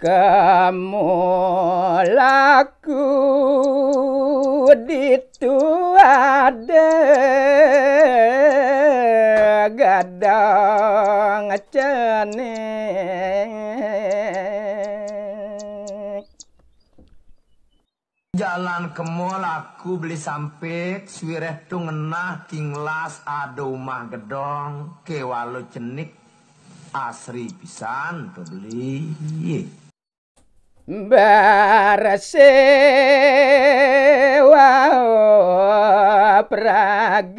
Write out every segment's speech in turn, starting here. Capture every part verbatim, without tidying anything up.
Kemulaku ditu ada gadang cenik. Jalan ke mall aku beli sampik, swireh tu ngenah kinglas ada umah gedong, kewala cenik, asri pisan tu beli. Bersih wau pragat.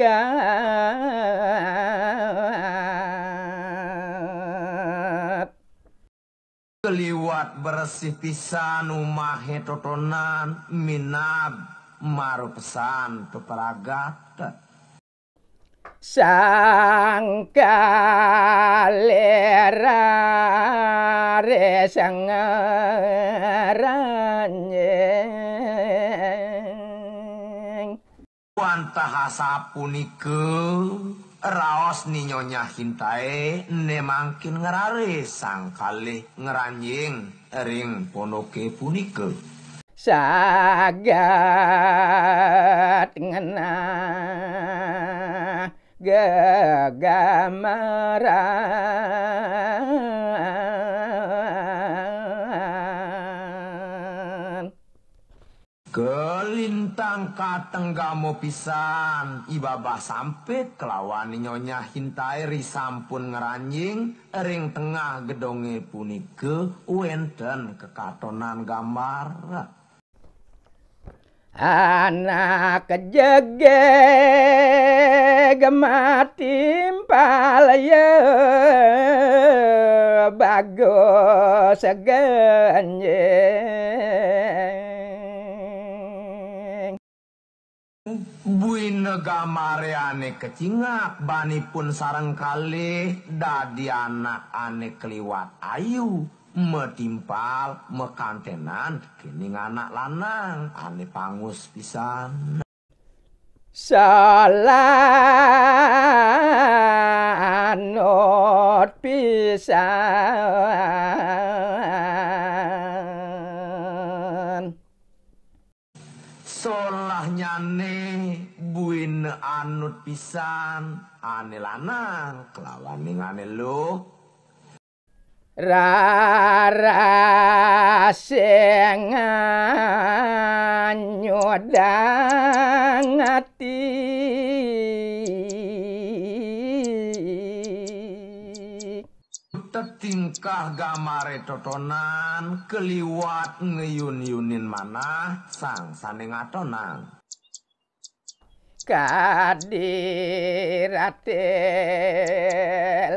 Keliwat bersih pisan umahe totonan, minab maru pesan pepragat. Sang kalera resengeranjing. Wantah asapunika, raos ni Nyonya Hintae ne mangkin ngrare sang kalih ngranjing ring pondoke punika. Saget ngenah gegamaran. Kalintang katenggama pisan I Babah Sampik kelawan Nyonya Hintae risampun ngranjing ring tengah gedonge punika wenten kekatonan gambar. Anak jegeg matimpal ya bagus genjing. Buina gamare ane kecingak banipun sareng kalih dadi anak ane keliwat ayu, matimpal, makantenan kening anak lanang ane pangus pisan. Salanut pisan. Solahnyane buina anut pisan ane lanang kelawaning ane luh. Rarasing nyudang ati. Tetingkah gamare totonan keliwat ngeyun-yunin manah sang sane ngatonang. Kadi rate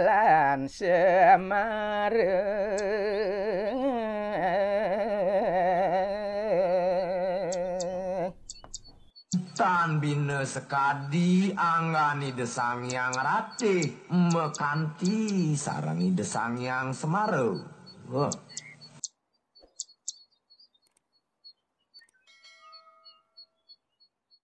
lan Semara. Tan bina sakadi anggan Ida Sang Hyang Ratih makanti sareng Ida Sang Hyang Semara. Wah.